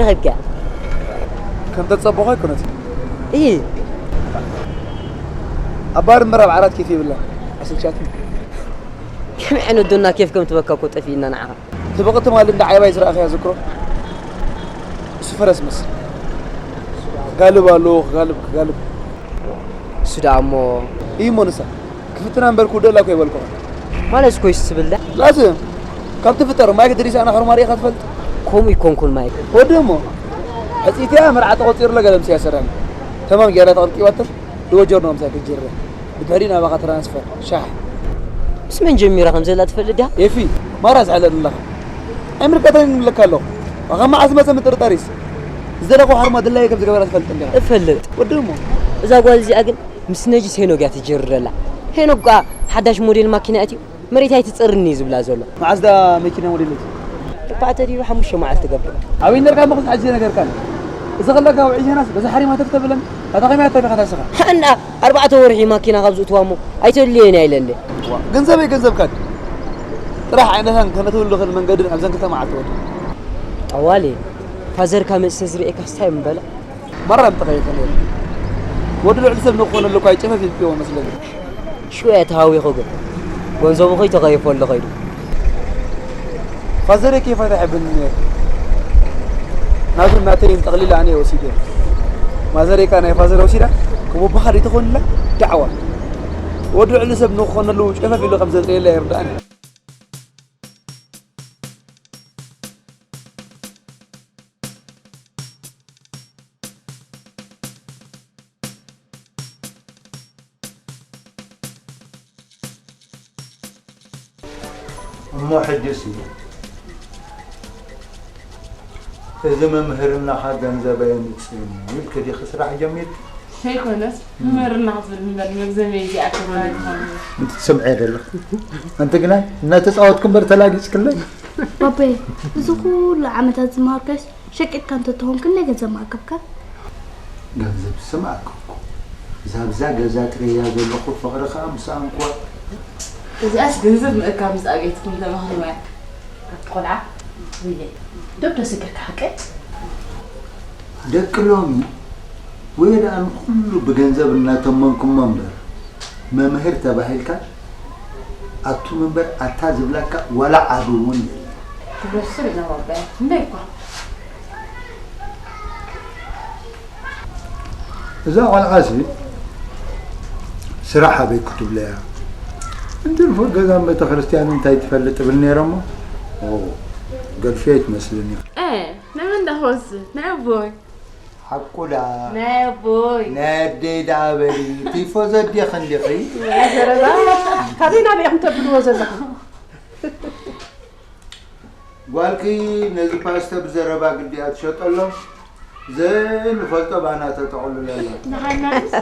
ሕጋ ከም ተጸበኹ ኣይኮነትን። እይ ኣብ ባር እምበር ኣብ ዓራት ኬፍ የብላን። ኣሰልቻትኒ። ከመይ ዓይነት ዶና ኬፍ ከም ትበካ እኮ ጠፊእና ንዓኻ። ተበቕቲ ማለት እንዳ ዓይባይ ዝረኣኸያ ዝክሮ እሱ ፈረስ መስል ክጋልብ ኣለዎ ክጋልብ ክጋልብ እሱ ደኣ እሞ እዩ እሞ ንሳ ክፍትና እምበር ክውደላ እኮ ይበልኩኻ። ማለት እኮ ይስብል ዳ ላስ ካብ ትፍጠር ማይክ ድሪስ ኣና ሕርማ ርኢኻ ትፈልጥ? ከምኡ ይኮንኩን ማይክ። ወዲ እሞ ሕፂትያ መርዓ ተቆፂሩለ ገለ ምስ ያሰራኒ ተማም ጌራ ተቐልቂባተል ድወጀር ነው ምሳይ ክጅረ ብድሕሪ ናባኻ ትራንስፈር ሻሕ ምስ መን ጀሚራ ከም ዘላ ትፈልጥ ዲያ? ኤፊ ማራ ዝሕለል ኣለኻ ኣይምልከተን ይምለካ ኣለኹ። ካብ መዓስ መፀ ምጥርጣሪስ ዝደለኹ ሓርማ ድላየ ከም ዝገበራ ትፈልጥ እንዲኻ። እፈልጥ። ወዲ እሞ እዛ ጓል እዚኣ ግን ምስ ነጂስ ሄኖግ እያ ትጀርር ዘላ። ሄኖግ ከኣ ሓዳሽ ሞዴል ማኪና እትዩ መሬት ኣይትጸርኒ እዩ ዝብላ ዘሎ። መዓስ ደኣ መኪና ሞዴል ነቲ ኣርባዕተ ድዩ ሓሙሽተ መዓልቲ ትገብር። ኣበይ ነርካ እሞ ክሳዕ ሕጂ ነገርካኒ። እዚ ከለካ ውዒ ዜናስ በዛ ሓሪማ ተፍ ተብለን ኣታ ከመይ ኣተቢኻ ታስኻ? እንዳ ኣርባዕተ ወርሒ ማኪና ካብ ዝእትዋ እሞ ኣይተልየን እያ ኢለለ። ገንዘበይ ገንዘብካ ድዩ? ጥራሕ ዓይነታን ከነትውልኽን መንገድን ኣብዘን ክልተ መዓልቲ ወዲ ጠዋሊ ፋዘርካ መጽተ ዝርእየካ ስታይ ምበለ ማራ ምተኸይፈ ነይሩ። ወዲ ልዕሊ ሰብ ንክኾነሉ እኳ ይጨፈፍ ይልክዎ መስለኒ። ሽወ ተሃዊኹ ግን ገንዘቡ ኸይ ተኸይፈሉ ኸይዱ። ፋዘረይ ከይፈተሐ ብኒ ነይሩ። ናቱ ናተይን ጠቕሊላ ኣነ ወሲደ። ማዘረይ ከኣ ናይ ፋዘር ወሲዳ ክቦባኻ ደይተኾንላ ዳዕዋ። ወዲ ልዕሊ ሰብ ንክኾነሉ ጨፈፍ ኢሉ ከም ዘጥረየላ ይርዳእኒ። እሞ ሕጅስ እዩ እዚ መምህርናኻ ገንዘብ ኣየምፅእን እዩ ኢልኪ ዲኺ ስራሕ ጀሚርኪ? ዘይኮነስ መምህርና ክትብል እምበር መግዘመይ እዚኣ ክብረና ይኾኑ። እንትትሰምዐ ዘለኹ ኣንቲ ግና እናተፃወትኩ እምበር ተላጊፅክለይ። ባበይ እዚ ኩሉ ዓመታት ዝመሃርከስ ሸቂጥካ እንተትኾን ክንደይ ገንዘብ ምኣከብካ? ገንዘብ ስም ኣከብኩ። እዛ ብዛ ገዛ ጥረያ ዘለኹ ፍቕሪ ኸኣ ምስ ኣንኳ። እዚኣስ ገንዘብ ምእካብ ምስ ኣገይትኩም ተመኽሪዋ እያ። ኣብቲ ቆልዓ ዊለ ዶብ ተስግርካ ሓቀይ? ደቂ ሎሚ ወይ ደኣ ንኹሉ ብገንዘብ እናተመንኩሞ እምበር መምህር ተባሂልካ ኣቱም እምበር ኣታ ዝብለካ ዋላ ዓቢ እውን የለን። ትብሎ ስር ኢና ባባያ እምበይ እኳ እዛ ቆልዓሲ ስራሕ ኣበይ ክትብለያ እንድርፎ ገዛን ቤተ ክርስቲያን እንታይ ትፈልጥ እብል ነይረ እሞ ገልፍየ ትመስልኒ። ንመን ዳኸወስድ ናይ ኣቦይ ሓቁ ደኣ ናይ ኣቦይ ናይ ኣደይ ደኣ በሊ ቲፎዞ ኣዴኺ እንዲኺ። ናይ ዘረባ ካበይ ናበይ ኢኹም ተብልዎ ዘለኹም? ጓልኪ ነዚ ፓስተ ብዘረባ ግዲ እያ ትሸጠሎም። ዘይንፈልጦ ባና ተጠቕልሎ ኣላ። ንሃይማኖት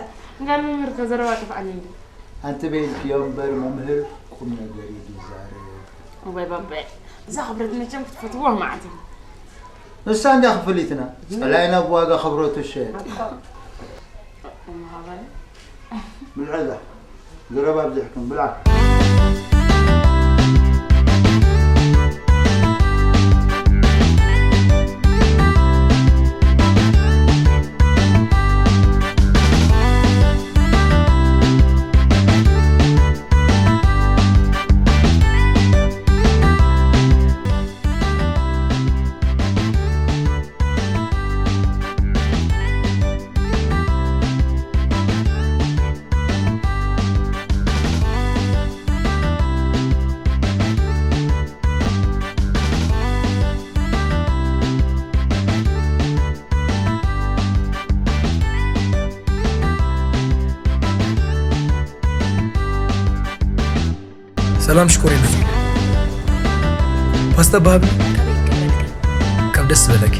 ጋር መምህር ከዘረባ ጠፍኣኒ እንዲ። ኣንቲ በይንኪዮ እምበር መምህር ቁም ነገር እዩ ዝዛረብ። እዋይ ባባይ እዛ ክብረት መቸም ክትፈትዎ መዓት እዩ። ንሳ እንድያ ክፍሊትና ጸላይና ብዋጋ ክብረቱ ሸየጥ። ብልዐ እዛ ዘረባ ኣብዚሕኩም ብልዓ። ሰላም ሽኮሪና ፓስታ ባህብል ካብ ደስ ዝበለኪ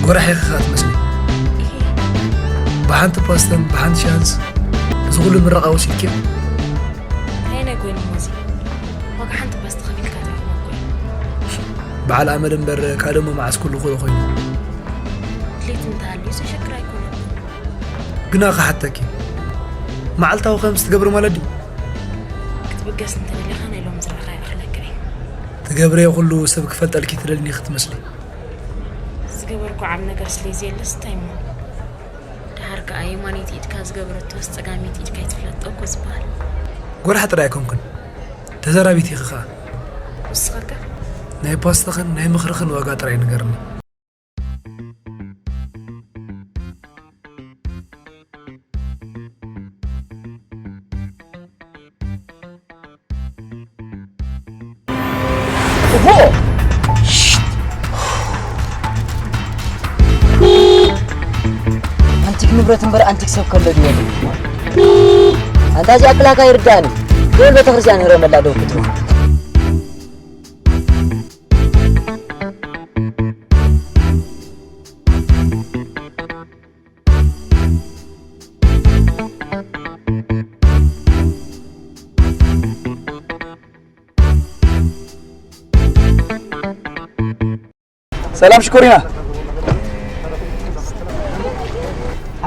ጎራሕ ኢኺ ኸኣ ትመስሊ። ብሓንቲ ፓስተን ብሓንቲ ሻንስ እዚ ኩሉ ምረቓ ወሲድኪዮ? እንታይ ናይ ጎኒ ሞዚ ዋጋ ሓንቲ ፓስታ ከፊልካ ትረኽቦ እኮ እዩ። በዓል ኣመል እምበር ካልእ እሞ መዓስ ኩሉ ኩሉ ኮይኑ። ድሌት እንተሃልዩ ዘሸግር ኣይኮነን። ግና ክሓተኪ መዓልታዊ ከምዚ ትገብሪ ማለት ድዩ? ክትብገስ እንተደሊኻ ናይ ሎም ዝራኻ ይኣኽለካ እዩ። ትገብረዮ ኩሉ ሰብ ክፈልጠልኪ ትደልኒ ክትመስሊ። ዝገበርኩ ዓብ ነገር ስለ ዘየለስ እንታይ እሞ? ደሓር ከኣ የማነይቲ ኢድካ ዝገበረቶስ ጸጋመይቲ ኢድካ ይትፍለጦ እኮ ዝበሃል። ጎራሕ ጥራይ ኣይኮንኩን፣ ተዘራቢት ኢኺ ኸኣ። ንስኻከ? ናይ ፓስታኽን ናይ ምኽርኽን ዋጋ ጥራይ ንገርኒ። ኣንቲክ ንብረት እምበር ኣንቲክ ሰብ ከሎ ድዩ? ኣንታ እዚኣ ክላካ ይርዳእኒ። ደወል ቤተክርስትያን ህረመላ ደው ክትብል። ሰላም ሽኮሪና።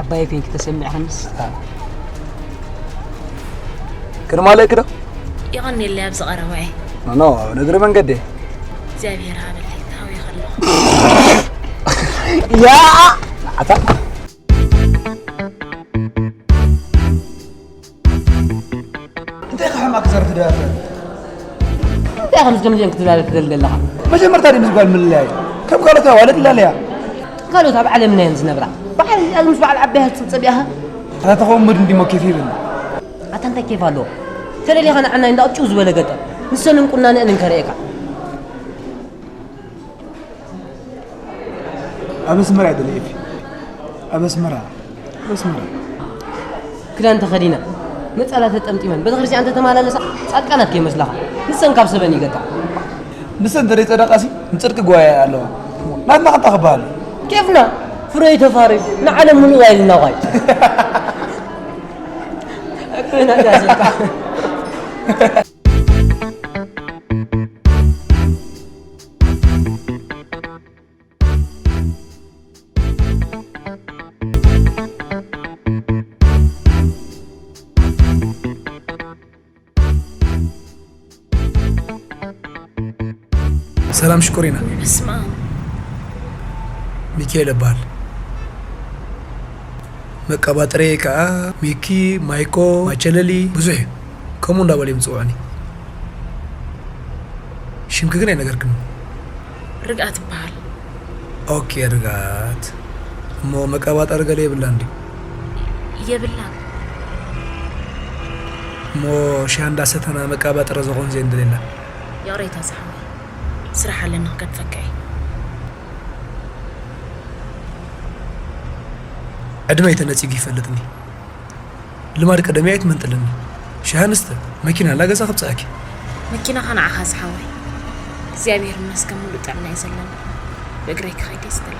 ዓባይ ኮንኪ ተሰሚዕኽንስ? ክርማለእኪ ዶ? የቐንየለይ ኣብዚ ቀረባ እየ። ኖ ኖ፣ ኣብ እግሪ መንገዲ። እግዚኣብሔር ሃበለይ ታዊ ከሎ ያ ኣታ እንታይ ከ ሕማቅ ዘር ትደርፍ? እንታይ ከም ዝደምዜን ክትዛረብ ትደሊ ዘለኻ? መጀመርታ ድምዝ ጓል ምልላይ ከም ካልኦት ኣዋልድ ላለያ። ካልኦት ኣብ ዓለምና እየን ዝነብራ። በዓል እዚኣ ምስ በዓል ዓበያ ትጽብጸብ ኢኻ። ኣታ ተኸው ሙድ እንዲሞ ኬፍ ይብል። ኣታ እንታይ ኬፍ ኣለዎ? ተደሊኻ ንዓና እንዳ ቅጭው ዝበለ ገጠር ንሰንን ቁናነአንን ከርእየካ። ኣብ ኣስመራ እየ ደለ ኤፊ። ኣብ ኣስመራ ኣብ ኣስመራ። ክዳን ተኸዲና ነጸላ ተጠምጢመን ቤተክርስትያን ተተማላለሳ ጻድቃናት ከይመስላኻ። ንሰን ካብ ሰበን ይገጣ። ንሰን ተደይ ጸደቃሲ ንጽድቂ ጓያ ኣለዋ። ናትና ከንታ ክበሃል። ኬፍና ፍረይ ተፋረዩ ንዓለም ምሉእ ኣይልና ጓይ። ኣክና ዳስካ። ሰላም ሽኮሪና። በስመ ኣብ። ሚካኤል እበሃል። መቀባጠሪየይ ከዓ ሚኪ፣ ማይኮ፣ ማቸለሊ ብዙሕ እዩ። ከምኡ እንዳበሉ እዮም ዝፅውዑኒ። ሽምኪ ግን ኣይነገርክን። ርግኣት እበሃል። ኦኬ ርግኣት። እሞ መቀባጠሪ ገለ የብላን ድዩ? የብላን። እሞ ሻሂ እንዳሰተና መቀባጠሪ ዝኾን ዘየንድሌላ። ይቕሬታ ዝሓወይ፣ ስራሕ ኣለኒ ክገድፈካ እየ። ዕድመይ ተነጺጉ ይፈልጥኒ። ልማድ ቀደመይ ኣይትመንጥልኒ። ሻሂ ንስተ፣ መኪና ኣላ ገዛ ከብጽኣኪ። መኪናኻ ንዓኻ ዝሓወይ። እግዚኣብሔር ይመስገን ሙሉእ ጥዕና እዩ ዘለኒ። ብእግረይ ክኸይድ እየ ዝደሊ።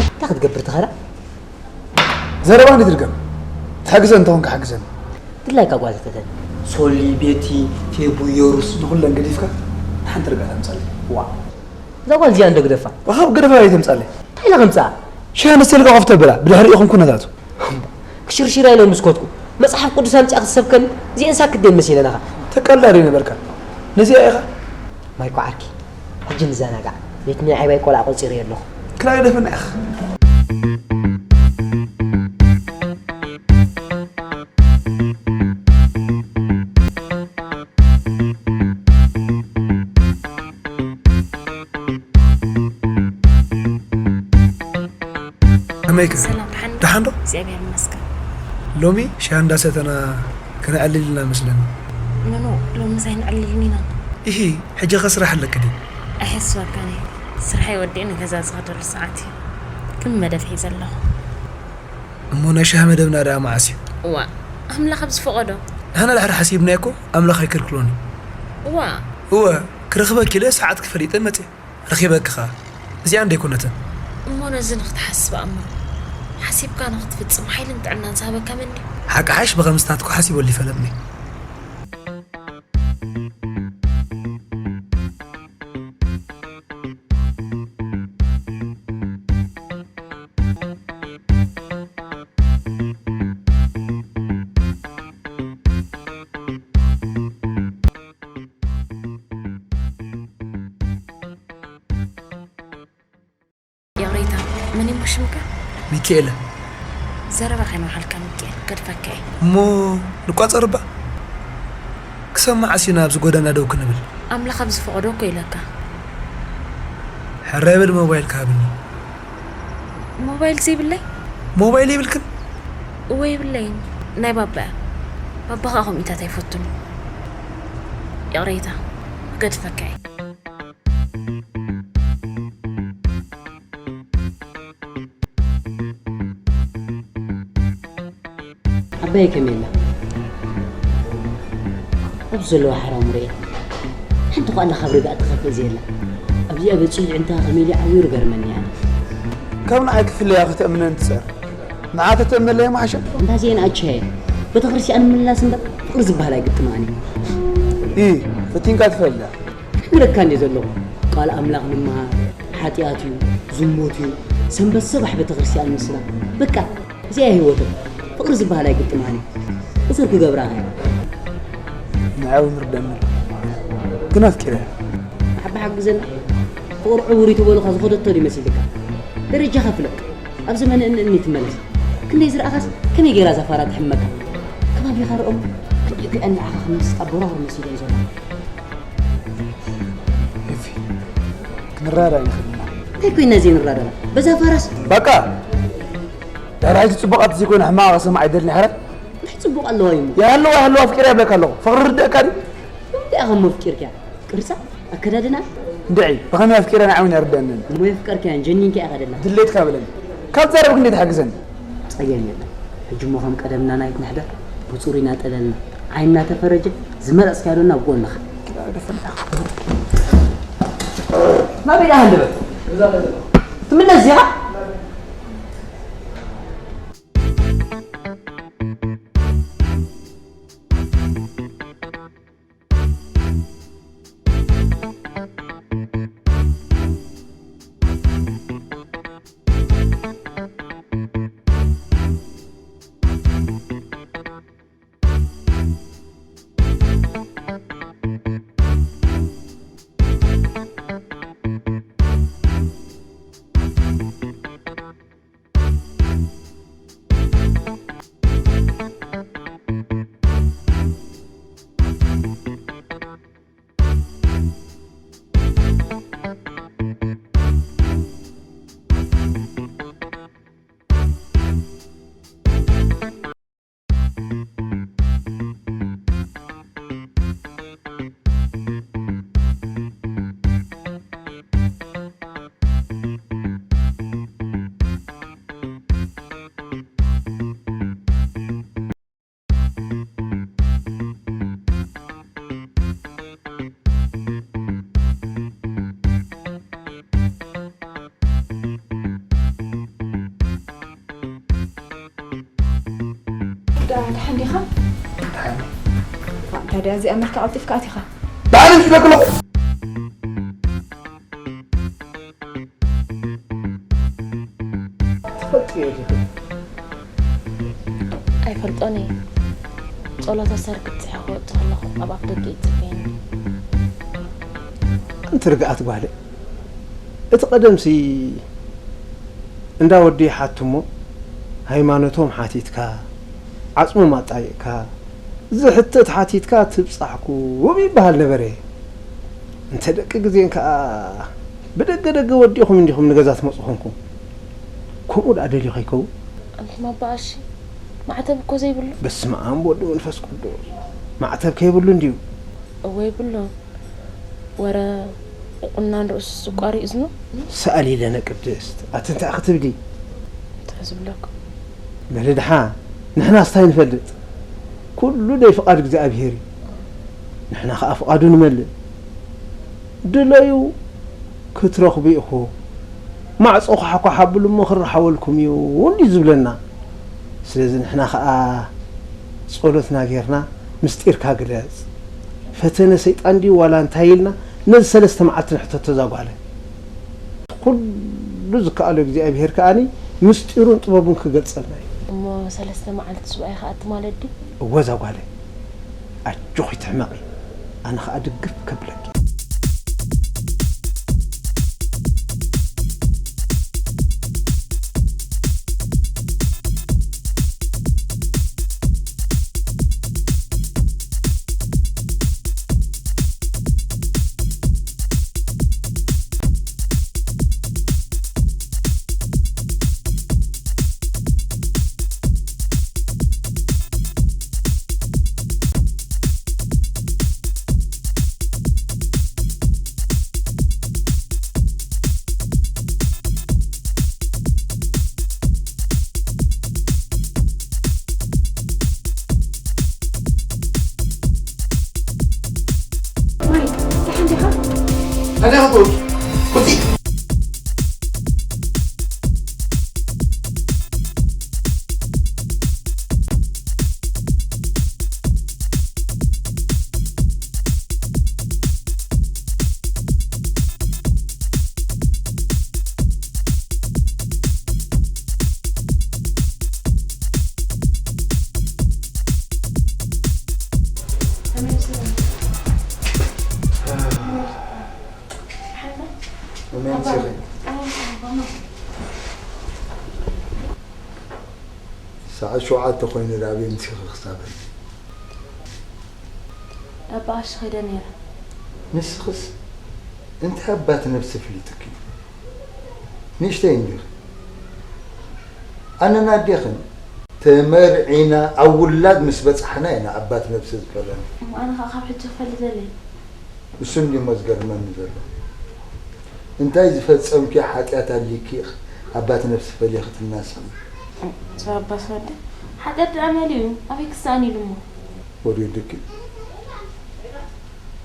እንታይ ክትገብር ትኸዳ? ዘረባ እንዴት ድገም? ትሕግዘ እንተኾንካ ሓግዘኒ። ድላይካ ጓል ተተን ሶሊ፣ ቤቲ፣ ፌቡ፣ የሩስ ንኹለን ገዲፍካ ሓንቲ ርግኣት ኣምጻለይ። ዋ እዛ ጓል እዚኣ እንዶ ግደፋ። ወሃብ ገደፋ ኣይተምጻለይ። እንታይ ኢለ ከምጻኣ? ሸያ ንስተ ኢልካ ኮፍ ተብላ ብድሕሪኡ ኮንኩ ነታቱ። ክሽርሽር ኢለ ምስ ኮትኩ መጽሓፍ ቅዱስ ኣምጺኣ ክትሰብከኒ እዚአን ሳክት ደን መሲለናኻ። ተቀላዲ ነበርካ። ነዚኣ ኢኻ ማይኮ ዓርኪ ሕጂ ንዘናጋዕ። ቤት ናይ ዓባይ ቆልዓ ቆጺረዮ ኣለኹ። ክላገደፈና ኢኻ። ከመይከ? ሰላም ደሓን ዶ? ደሓን ዶ? እግዚኣብሔር ይመስገን። ሎሚ ሻሂ እንዳሰተና ከነዕልል ኢና መስለኒ። ኖኖ ሎሚ ሳይንዕልልን ኢና። ኢሂ ሕጂ ኸ ስራሕ ኣለኪ ድዩ? ኣይሕስበካን እየ። ስራሐይ ወዲኤ ንገዛ ዝኸደሉ ሰዓት እዩ። ግን መደብ ሒዘ ኣለኹ። እሞ ናይ ሻሂ መደብና ደኣ መዓስ እዩ? እዋ ኣምላኽ ኣብ ዝፈቐዶ። ንሕና ድሕሪ ሓሲብናዮ እኮ ኣምላኽ ኣይከልክሎን እዩ። እዋ እወ ክረኽበኪ ኢለ ሰዓትኪ ፈሊጠ መፅየ። ረኺበኪ ኸኣ። እዚኣ እንዶ ኣይኮነትን። እሞ ነዚ ንኽትሓስብ ኣእምሮ ሓሲብካ ንኽትፍጽም ሓይልን ጥዕናን ዝሃበካ መን ድዩ? ሓቂ ሓሽ ብኸምስታትኩ ሓሲበሉ ይፈለጥኒ። ይቕሬታ፣ መን እሞ ሽምካ? ሚካኤለ። ዘረባ ከይመሓልካ ሚካኤል፣ ገድፈካ እየ። እሞ ንቋጸር እባ። ክሳብ መዓስ ኢና ኣብዚ ጎደና ደው ክንብል? ኣምላኽ ኣብ ዝፈቐዶ እኮ ኢለካ። ሕራይ በል ሞባይልካ ሃብኒ። ሞባይል ዘይብለይ? ሞባይል የብልክን? እወ የብለይን። ናይ ባባ እያ። ባባ ኸኣ ከምኡታት ኣይፈቱን። ይቕሬታ፣ ክገድፈካ እየ። ዓባይ ከመይ ኣላ? ኣብዚ ዘለዋ ሓራሙ ርኤ። ሓንቲ ኳ ኣላ ካብ ርግኣት ትኸፍእ ዘየላ። ኣብዚኣ በጺሑ ኣዒንታ ከመይ ኢሉ ዓዊሩ ገርመኒ ኣነ። ካብ ንዓይ ክፍለያ ከተእምነኒ ትጸር። ንዓ ተተእምነለይ ምሓሸ። እንታ እዚኤን ኣቸየ። ቤተክርስትያን ምምላስ እምበር ፍቕሪ ዝበሃል ኣይግጥማኒ። ኢ ፈቲንካ ትፈልጥ ዳ? ክነግረካ እንድየ ዘለኹ። ቃል ኣምላኽ ንመሃር፣ ሓጢኣት እዩ፣ ዝሙት እዩ፣ ሰንበት ሰባሕ ቤተክርስትያን ምስላ። በቃ እዚኣ እያ ህይወተይ። ፍቕሪ ዝበሃል ኣይግጥማኒ። እሱር ክገብራ ከ? ንዓይ እውን ርደኣኒ ኣሎ። ግን ኣፍቂረያ። ሓባ ሓግዘና። ፍቕሪ ዕውር እዩ ተበሉኻ ዝኸደቶ ድዩ መሲልካ? ደረጃኻ ፍለጥ። ኣብ ዘመነ እኒ እኒ ትመለስ። ክንደይ ዝረኣኻስ ከመይ ገይራ እዛ ፋራ ትሕመካ? ከባቢኻ ርኦም። ክንደይ እኮ እየን ንዓኻ ከም ምስጣ ቦራኹር መሲለን ዘለዋ። ኤፊ፣ ክንረዳዳእ ንኽእል ኢና። እንታይ ኮይና ዘይንረዳዳ? በዛ ፋራስ በቃ! ድሕሪ ሕጂ ጽቡቓት ዘይኮነ ሕማቕ ክሰምዕ ኣይደልን ሕራይ። እንታይ ጽቡቕ ኣለዋ እሞ? ይሃልዋ ይሃልዋ ኣፍቂረያ እብለካ ኣለኹ። ፍቕሪ ርድኣካ ድዩ? እንታይ ኢኻ እሞ ኣፍቂርካያ? ቅርጻ? ኣከዳድና? እንድዒ፣ ብኸመይ ኣፍቂረያ ንዓይ እውን ኣይርድኣንን። እሞ የፍቀርካያን ጀኒንካ ኢኻ ደላ። ድሌትካ በለኒ። ካብ ትዛረብ ክንደይ ትሕግዘኒ? ጸገም የለን። ሕጂ እሞ ከም ቀደምና ናይት ንሕደር፣ ብጽሩይ ናጠለልና፣ ዓይንና ተፈረጀ፣ ዝመረጽካዮ ዶ ናብ ጎንኻ። ናበይ ደኣ ሃንደበት? ትምለስ ዲኻ? ደሓን ዲኻ? ደሓን። ታዲያ እዚኣ መልካ ቀልጢፍካ ኣቲኻ? ደሓን ምስ በልኩ ኣለኹ። ትፈልጥዮ ዲኺ? ኣይፈልጦን እየ። ጸሎት ኣሰር ክትጽሒ ክወጽእ ከለኹ ኣብ ኣፍ ደገ እዩ ዝጽበየኒ። ኣንቲ ርግኣት ጓለይ፣ እቲ ቀደምሲ እንዳ ወዲ ይሓቱ እሞ ሃይማኖቶም ሓቲትካ፣ ዓጽሞም ኣጣይቕካ፣ ዝሕተት ሓቲትካ ትብጻሕኩም ይበሃል ነበረ። እንተ ደቂ ግዜን ከኣ ብደገ ደገ ወዲእኹም እንዲኹም ንገዛ ትመጹ ኾንኩም። ከምኡ ደኣ ደልዩ ከይከውን። ኣንቱም ኣባ ቀሺ፣ ማዕተብ እኮ ዘይብሉ። በስመ ኣብ ወወልድ ወመንፈስ ቅዱስ። ማዕተብ ከይብሉ እንድዩ። እወ ይብሉ። ወረ ቁናን ርእሱ ስቋሪ እዝኑ። ሰኣሊ ለነ ቅድስት፣ ኣቲ እንታይ ክትብሊ? እንታይ ዝብለኩም? በሊ ደሓ፣ ንሕናስ እንታይ ንፈልጥ? ኩሉ ደይ ፍቓድ እግዚኣብሄር እዩ። ንሕና ኸኣ ፍቓዱ ንመልእ። ድለዩ ክትረኽቡ ኢኹም። ማዕጾ ኳሕኳሕ ኣብሉ እሞ ክረሓወልኩም እዩ እንድዩ ዝብለና። ስለዚ ንሕና ኸኣ ጸሎትና ጌርና ምስጢርካ ግለጽ፣ ፈተነ ሰይጣን ድዩ ዋላ እንታይ ኢልና ነዚ ሰለስተ መዓልቲ ንሕተቶ እዛ ጓለ። ኩሉ ዝከኣሎ እግዚኣብሄር ከኣኒ ምስጢሩን ጥበቡን ክገልጸልና እዩ። እሞ ሰለስተ መዓልቲ ሱባኤ ክኣቲ ማለት ድዩ? እወ እዛ ጓለ፣ ኣጆኺ ትሕመቒ፣ ኣነ ኸኣ ድግፍ ከብለኪ። ሰዓት ሸውዓተ ኮይኑ፣ ዳቤ ምሲኺ ክሳበኒ። ኣባ ቀሺ ከይደ ነይረ። ንስኽስ እንታይ ኣባት ነብሲ ፍሊጥኪ? ንእሽተይ እንዲኺ። ኣነን ኣዴኽን ተመርዒና ኣብ ውላድ ምስ በጻሕና ኢና ኣባት ነብሲ ዝፈለና። እሞ ኣነ ኸኣ ካብ ሕጂ ክፈልጥ ደልየ። እሱ እንድዩ መዝገርመኒ ዘሎ። እንታይ ዝፈጸምኪ ሓጢኣት ኣልይኪ ኢኺ ኣባት ነብሲ ፈሊኺ ትናስሒ? እሱ ኣባስ ወዲ ሓጢኣት ደኣ መሊኡ ኣበይ ክሰኣን ኢሉ እሞ? ወሪዱኪ።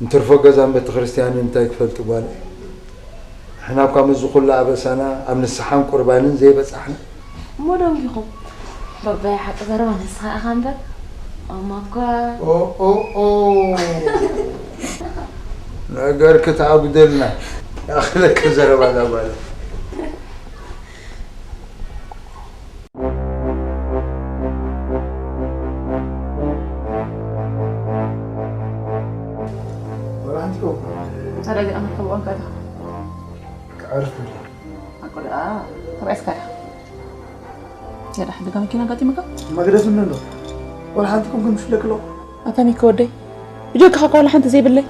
እንትርፎ ገዛን ቤተክርስትያንን እንታይ ክፈልጥ ጓል? ንሕና እኳ ምስዚ ኩሉ ኣበሳና ኣብ ንስሓን ቁርባንን ዘይበጻሕና። እሞ ደንጊኹም። ባባይ ሓቂ ዘረባ ንስኻ ኢኻ እምበር። ኣማ እኳ ኦ፣ ኦ፣ ኦ። ነገር ክተኣጉደልና። ያኽለክ ዘረባ እዛ ጓል። ወላ ሓንቲ ኮ። ታዲያ እዚኣ መርሓባ እንካ ኢኻ። ክዕርፍ እንዲ። ኣኮ ደኣ ተባኢስካ ዲኻ? ያዳ፣ ሓደጋ መኪና ኣጋጢሙካ? መግደፍኒ ኣሎ። ወላ ሓንቲ ኮንኩ ምሽለክ ኣለኹ። ኣታ ሚኪ ወደይ፣ ብጀካኻ እኳ ወላ ሓንቲ ዘይብለይ።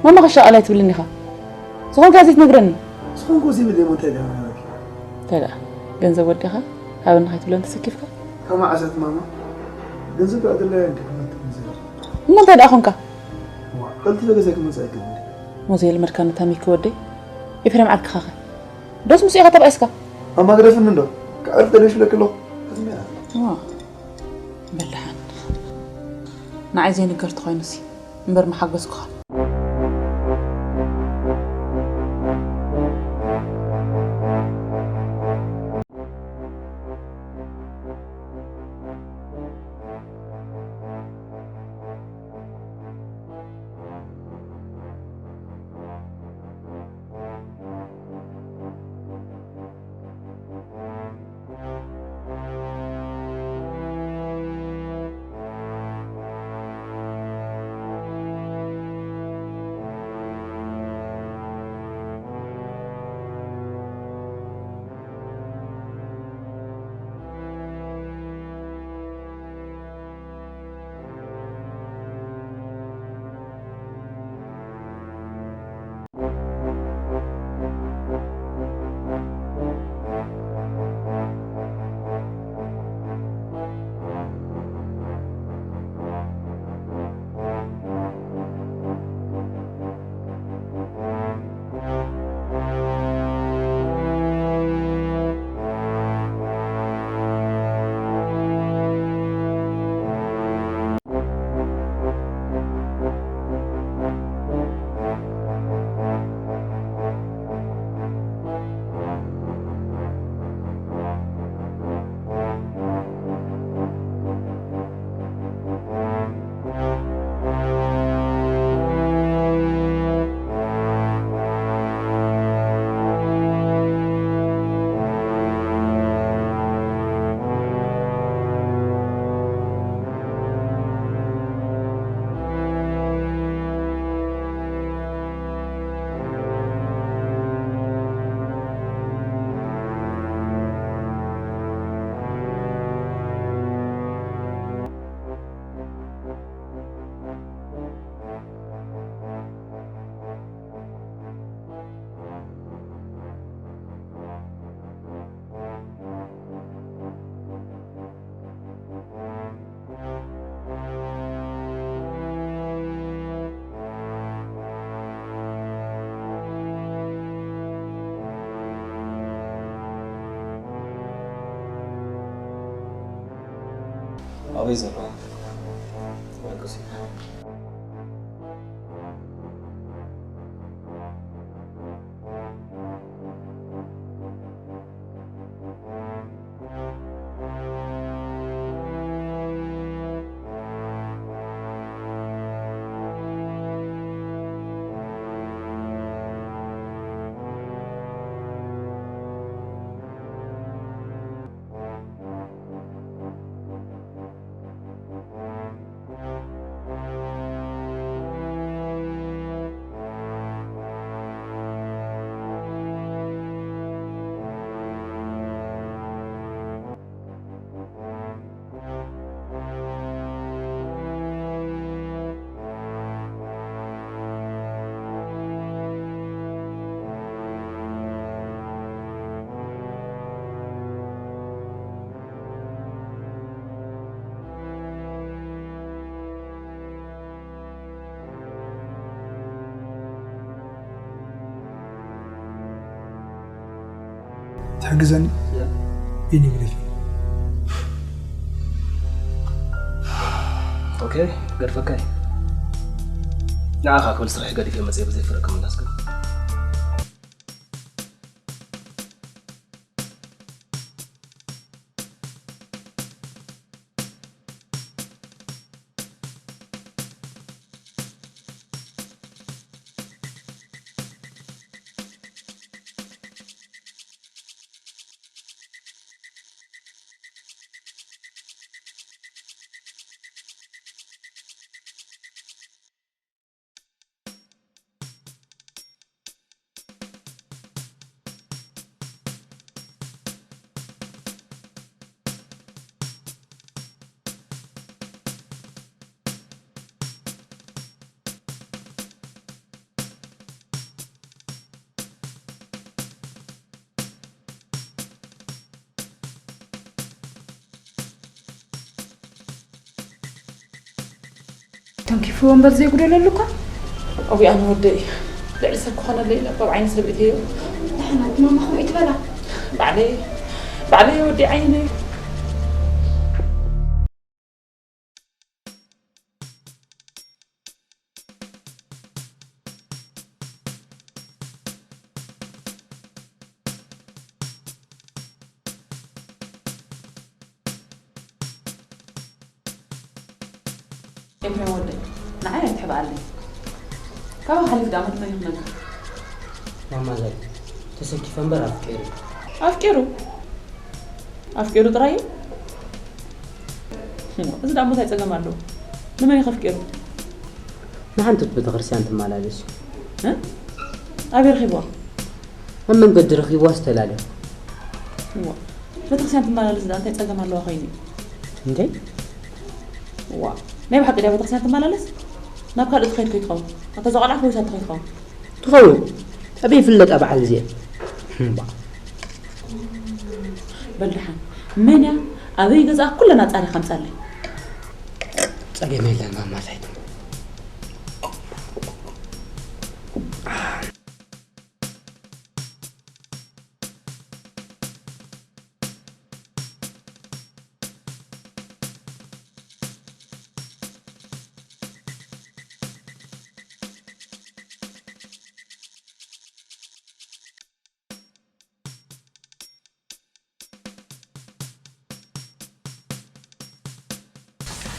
ማማ ኸሻ ቃል ኣይትብልን ኢኻ። ዝኾንካዮ ዘይትነግረኒ። ዝኾንኩ ዘይብለይ እሞ እንታይ ደኣ ምነግረኪ? እንታይ ደኣ? ገንዘብ ወዲኻ? ሃበኒ ከይትብለኒ ተሰኪፍካ? ካብ መዓስ እያ ማማ? ገንዘብ ደኣ ኣድላያ እንዲ ክመልክ ንዘይር። እሞ እንታይ ደኣ ኾንካ? ዋ፣ ቀልጢፈ ገዛይ ክመጽእ ኣይክእልን። እሞ ዘየልመድካኒ ኣታ ሚኪ ወደይ። ኤፍሬም ዓርክኻኸ? ዶስ ምስኡ ኢኻ ተባኢስካ? ኣማ ግደፍኒ እንዶ። ክዕርፍ ደልየ ሽለክ ኣለኹ። ኣዝመራ። ዋ። በላሓን። ንዓይ ዘይንገር ተኾይኑሲ እምበር ምሓገዝኩኻ። ወይ ዘሎ መርቆስ እዩ። ትሕግዘኒ? ያ። ኢኒ ግደፊ። ኦኬ፣ ገድፈካ እየ። ንዓኻ ክብል ስራሕ ገዲፈ መፅየ ብዘይ ፍረ ክምለስ ግን። ተንኪፉ ወንበር ዘይጉደለሉ እኳ። ኣብኡ ኣነ ወደይ ልዕሊ ሰብ ክኾነለይ ኢለ ኣብ ዓይኒ ሰብ እተዮ። ንሕና ማማ ከምኡ ይትበላ። ባዕለይ፣ ባዕለይ ወዲ ዓይኒ። ኤፍሬም ወደይ፣ ንዓይ ኣይትሕብኣለይ። ካባኻ ሓሊፍ ደኣ መን መን ይኽነካ? ማማ ዘር፣ ተሰኪፈ እምበር ኣፍቂሩ። ኣፍቂሩ? ኣፍቂሩ ጥራይ እዩ? እሞ፣ እዚ ደኣ እንታይ ጸገም ኣለዎ? ንመን እዩ ከፍቂሩ? ንሓንቲ ቤተክርስትያን ትመላለስ እዩ። እ? ኣበይ ረኺብዋ? ኣብ መንገዲ ረኺብዋ ዝተላለዩ። እዋ፣ ቤተክርስትያን ትመላለስ ደኣ እንታይ ጸገም ኣለዋ ኮይኑ? እንዴ? እዋ፣ ናይ ብሓቂ ድያ ቤተክርስትያን ትመላለስ? ናብ ካልእ ትኸይድ ከይትኸውን? ኣብታ ዘቆልዓ ወይስ ኣብቲ ከይትኸውን? ትኸውን። ኣበይ ይፍለጣ በዓል እዚአ? እምባ። በል ደሓን፣ መን እያ? ኣበይ ገዝኣ? ኩለን ኣጻሪኻ ኣምጻለይ። ጸገም የለን ማማ ሳይቱ።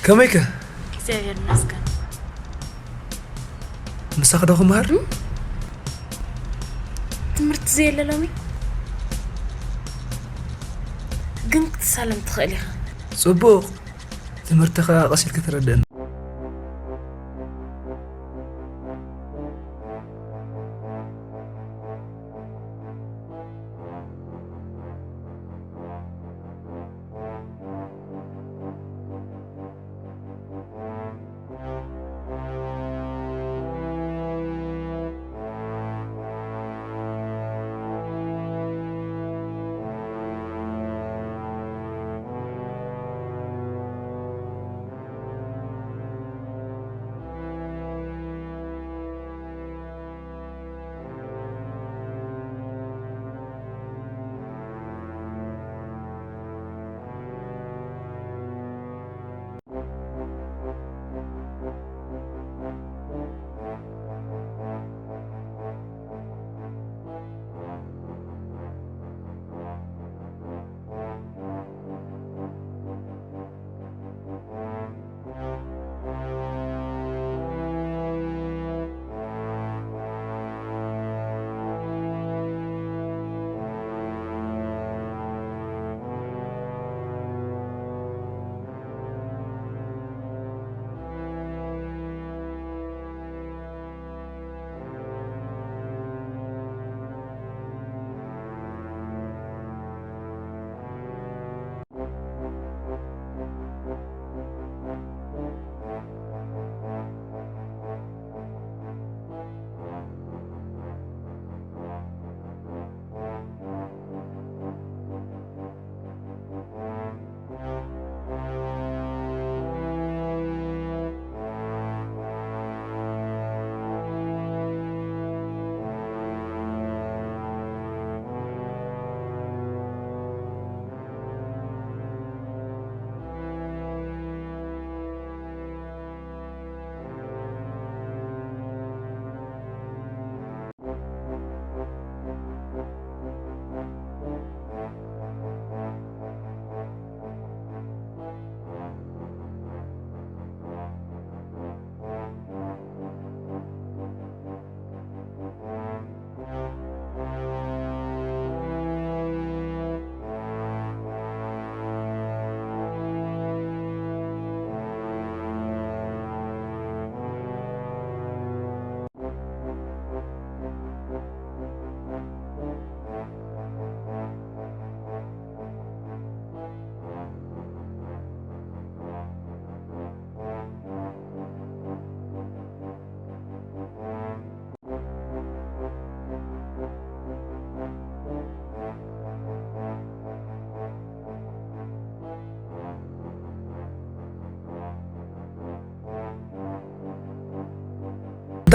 ከመይከ? እግዚኣብሔር ይመስገን። ምሳኽ ዶ ክመሃር? እም? ትምህርቲ ዘየለ ሎሚ? ግን ክትሳለም ትኽእል ኢኻ። ጽቡቕ። ትምህርቲ ኸኣ ቀስ ኢልኪ ተረድእኒ።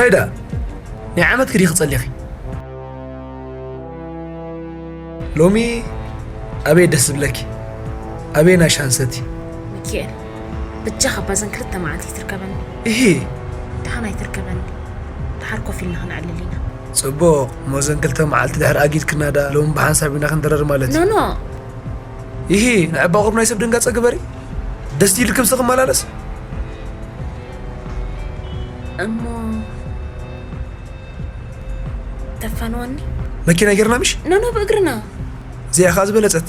እንታይ ደኣ ናይ ዓመት ክዲ ክጸሊኺ? ሎሚ ኣበይ ደስ ዝብለኪ? ኣበይ ናይ ሻንሰቲ? ሚኪኤል፣ ብጃኻ ባዘን ክልተ መዓልቲ ይትርከበኒ። እሂ፣ ደሓን ኣይትርከበኒ። ደሓር ኮፍ ኢልና ክነዕልል ኢና። ጽቡቕ። እሞ ዘን ክልተ መዓልቲ ድሕሪ ኣጊድክና ደኣ ሎሚ ብሓንሳብ ኢና ክንድረር ማለት እዩ። ኖኖ። ይሂ፣ ንዕባ ቁሩብ ናይ ሰብ ድንጋጸ ግበሪ። ደስ ኢልኪ ምሰ ክመላለስ። እሞ ተፋንወኒ። መኪና ጌርና ምሽ? ኖኖ፣ ብእግርና። እዚኣ ከኣ ዝበለጸት።